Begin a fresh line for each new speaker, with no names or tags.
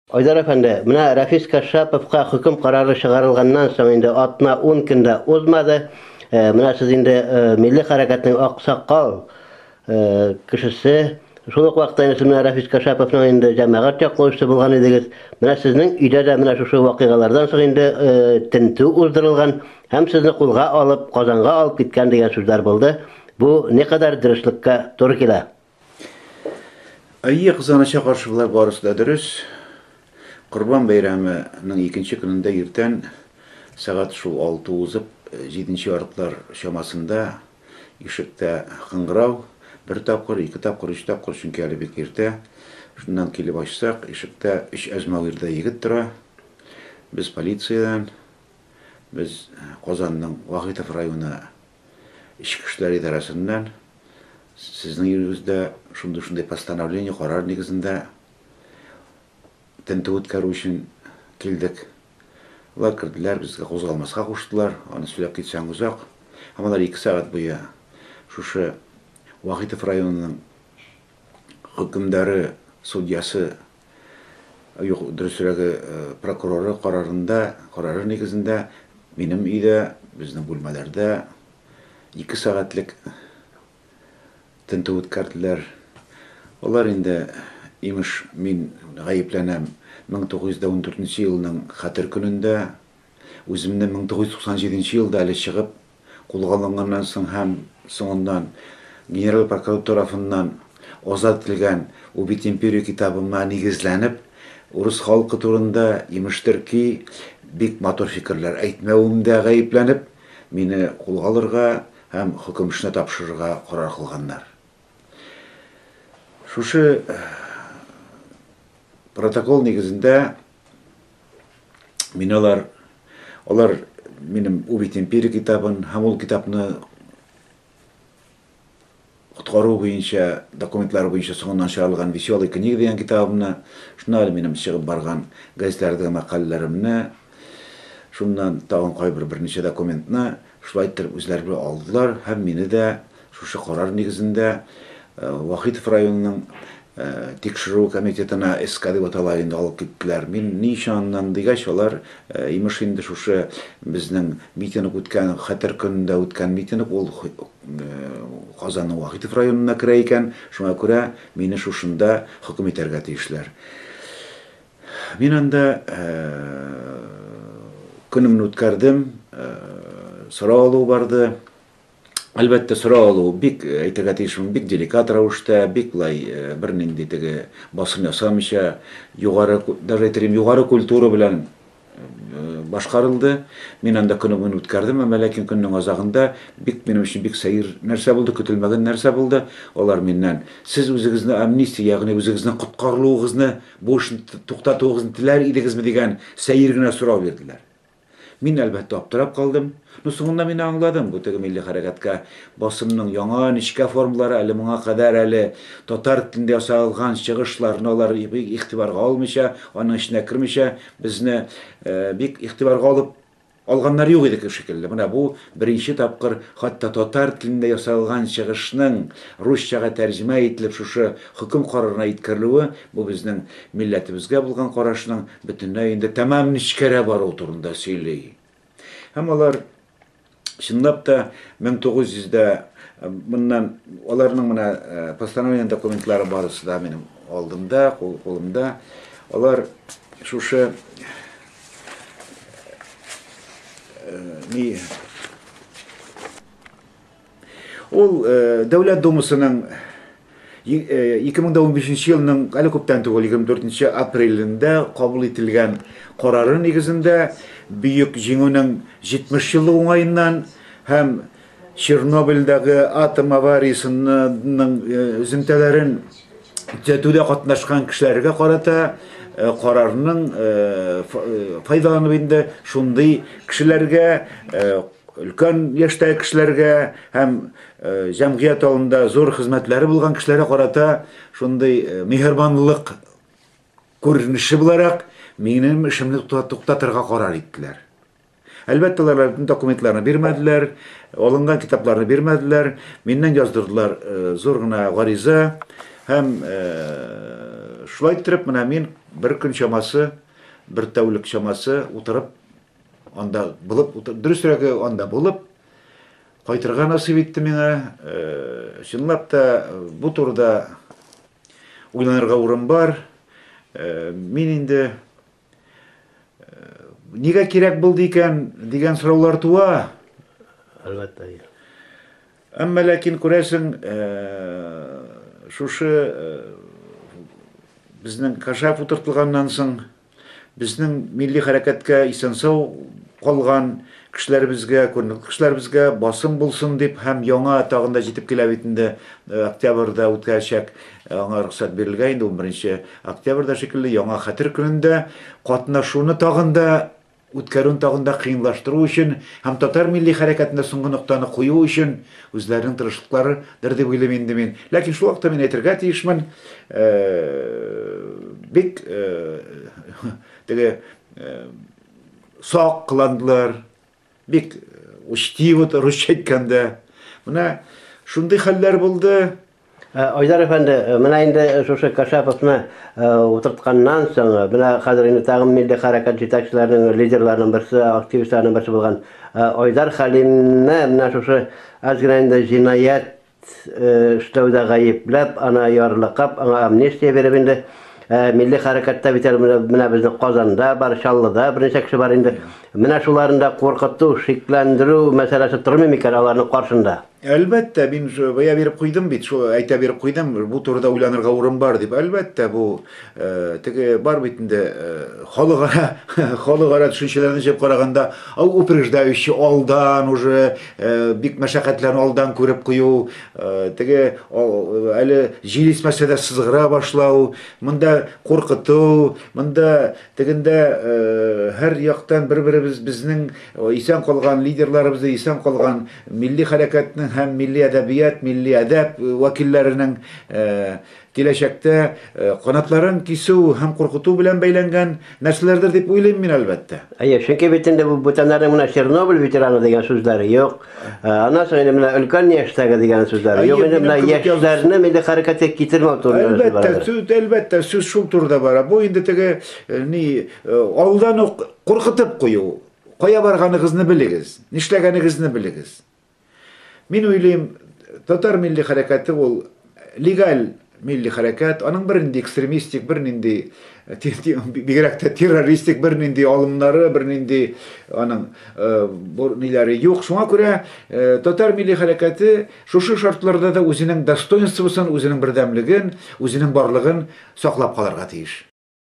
Айдар әфәнде, менә Рәфис Кашаповка хөкем карары чыгарылганнан соң инде атна-ун көн дә узмады. Менә сез инде милли хәрәкәтнең аксакал кешесе, шул ук вакытта инде сез менә Рәфис Кашаповның инде җәмәгать яклаучысы булган идегез. Менә сезнең өйдә дә менә шушы вакыйгалардан соң инде тентү уздырылган һәм сезне кулга алып, Казанга алып киткән дигән сүзләр булды. Бу никадәр дөреслеккә туры килә?
Әйе, кызганычка каршы, болар барысы да дөрес. Корбан бәйрәменең икенче көнендә иртән сәгать шул алты узып, җиденче яртылар чамасында ишектә кыңгырау, бер тапкыр, ике тапкыр, өч тапкыр, чөнки әле бик иртә. Шуннан килеп ачсак, ишектә өч әзмәвердәй егет тора. Без полициядән, без Казанның Вахитов районы Эчке эшләр идарәсеннән сезнең өегездә шундый-шундый постановление, карар нигезендә тентү үткәрү өчен килдек. Алар керделәр, безгә кузгалмаска куштылар, аны сөйләп китсәң озак. Һәм алар ике сәгать буе шушы Вахитов районының хөкемдары, судьясы, юк, дөресрәге, прокуроры карарында, карары нигезендә минем өйдә, безнең бүлмәләрдә ике сәгатьлек тентү үткәрделәр. Алар инде, имеш, мин гаепләнәм 1914 елның Хәтер көнендә, үземне 1997 елда әле чыгып, Кулга алынганнан соң һәм соңыннан Генераль прокурор тарафыннан азат ителгән Убить империю китабыма нигезләнеп, урыс халкы турында, имештер ки, бик матур фикерләр әйтмәвемдә гаепләнеп, мине кулга алырга һәм хөкем эшенә тапшырырга карар кылганнар. Шушы протокол нигезендә Мин алар, алар минем Убить империю китабын һәм ул китапны коткару буенча документлар буенча соңыннан чыгарылган Веселый книга дигән китабымны, шуннан әле минем чыгып барган газетләрдәге мәкаләләремне, шуннан тагын кайбер берничә документны шулай иттереп үзләре белән алдылар һәм мине дә шушы карар нигезендә Вахитов районының Тикшерү комитетына, СК дип атала инде, алып киттеләр. Мин ни өчен аннан дигәч, алар, имеш инде шушы безнең митинг үткән, Хәтер көнендә үткән митинг, ул Казанның Вахитов районына керә икән, шуңа күрә мине шушында хөкем итәргә тиешләр. Мин анда көнемне үткәрдем, сорау алу барды. Әлбәттә, сорау алу бик, әйтергә тиешмен, бик деликат рәвештә, бик былай бернинди теге басым ясамыйча, югары, даже әйтер идем, югары культура белән башкарылды. Мин анда көне буен үткәрдем, әмма ләкин көннең азагында бик минем өчен бик сәер нәрсә булды, көтелмәгән нәрсә булды. Алар миннән, сез үзегезне амнистия, ягъни үзегезнең коткарылуыгызны, бу эшне туктатуыгызны теләр идегезме дигән сәер генә сорау бирделәр. Мин, әлбәттә, аптырап калдым. Ну, соңыннан мин аңладым, бу теге милли хәрәкәткә басымның яңа нечкә формалары, әле моңа кадәр әле татар телендә ясалган чыгышларны алар бик игътибарга алмыйча, аның эченә кермичә, безне бик игътибарга алып алганнар юк иде шикелле. Менә бу беренче тапкыр хәтта татар телендә ясалган чыгышның русчага тәрҗемә ителеп шушы хөкем карарына иткерелүе, бу безнең милләтебезгә булган карашның бөтенләй инде тәмам нечкәрә бару турында сөйли. Һәм алар чынлап та 1900 дә моннан аларның менә постановление документлары барысы да минем алдымда, кул кулымда. Алар шушы ни Ул Дәүләт Думасының 2015 елның әле күптән түгел 24 апрелендә кабул ителгән карары нигезендә Бөек Җиңүнең 70 еллыгы уңаеннан һәм Чернобыльдәге атом авариясенең өземтәләрен төзәтүдә катнашкан кешеләргә карата карарның файдаланып инде шундый кешеләргә өлкән яшьтәге кешеләргә һәм җәмгыять алдында зур хезмәтләре булган кешеләргә карата шундый миһербанлылык күренеше буларак минем эшемне туктатырга карар иттеләр. Әлбәттә, алар документларны бирмәделәр, алынган китапларны бирмәделәр, миннән яздырдылар зур гына гариза һәм шулай иттереп менә мин Бер көн чамасы, бер тәүлек чамасы утырып, анда булып, дөресрәге анда булып, кайтырга насыйп итте миңа. Чынлап та бу турыда уйланырга урын бар. Мин инде нигә кирәк булды икән дигән сораулар туа.
Әлбәттә.
Әмма ләкин күрәсең, шушы безнең Кашаф утыртылганнан соң безнең милли хәрәкәткә исән-сау калган кешеләребезгә, күренекле кешеләребезгә басым булсын дип һәм яңа тагын да җитеп килә бит инде октябрьдә үткәрәчәк, аңа рөхсәт бирелгән инде 11 октябрьдә шикелле яңа хәтер көнендә катнашуны тагын да үткәрүен тагын да кыенлаштыру өчен һәм татар милли хәрәкәтендә соңгы ноктаны кую өчен үзләренең тырышлыкларыдыр дип уйлыйм инде мин. Ләкин шул вакытта мин әйтергә тиешмен, бик теге сак кыландылар, бик учтиво, русча әйткәндә. Менә шундый хәлләр булды.
Айдар әфәнде, менә инде шушы Кашаповны утыртканнан соң, менә хәзер инде тагын милли хәрәкәт җитәкчеләренең, лидерларының берсе, активистларының берсе булган Айдар Хәлимне менә шушы әз генә инде җинаять эшләүдә гаепләп, аны ярлыкап, аңа амнистия биреп инде милли хәрәкәттә бит әле менә безнең Казанда бар, Чаллыда берничә кеше бар инде. Менә шуларны да куркыту, шикләндерү мәсьәләсе тормый микән аларның каршында?
Әлбәттә, мин бая биреп куйдым бит, шул әйтә биреп куйдым, бу турыда уйланырга урын бар дип. Әлбәттә, бу теге бар бит инде халыкара халыкара төшенчәләрне җыеп караганда, упреждающий алдан уже бик мәшәкатьләрне алдан күреп кую, теге әле җил исмәсә дә сызгыра башлау, монда куркыту, монда тегендә һәр яктан бер-беребез безнең исән калган лидерларыбызны, исән калган милли хәрәкәтнең һәм милли әдәбият, милли әдәп вәкилләренең киләчәктә канатларын кисү һәм куркыту белән бәйләнгән нәрсәләрдер дип уйлыйм мин, әлбәттә.
Әйе, чөнки бит инде бу бүтәннәрнең менә Чернобыль ветераны дигән сүзләре юк. Аннан соң инде менә өлкән яшьтәге дигән сүзләре юк. Инде менә яшьләрне милли хәрәкәткә китермәү турында
сүз бара. Әлбәттә, сүз, әлбәттә, сүз шул турыда бара. Бу инде теге ни алдан ук куркытып кую. Кая барганыгызны белегез, нишләгәнегезне белегез. Мин уйлыйм, татар милли хәрәкәте ул легаль милли хәрәкәт, аның бернинди экстремистик, бернинди бигрәк тә террористик бернинди алымнары, бернинди аның ниләре юк. Шуңа күрә татар милли хәрәкәте шушы шартларда да үзенең достоинствосын, үзенең бердәмлеген, үзенең барлыгын саклап калырга тиеш.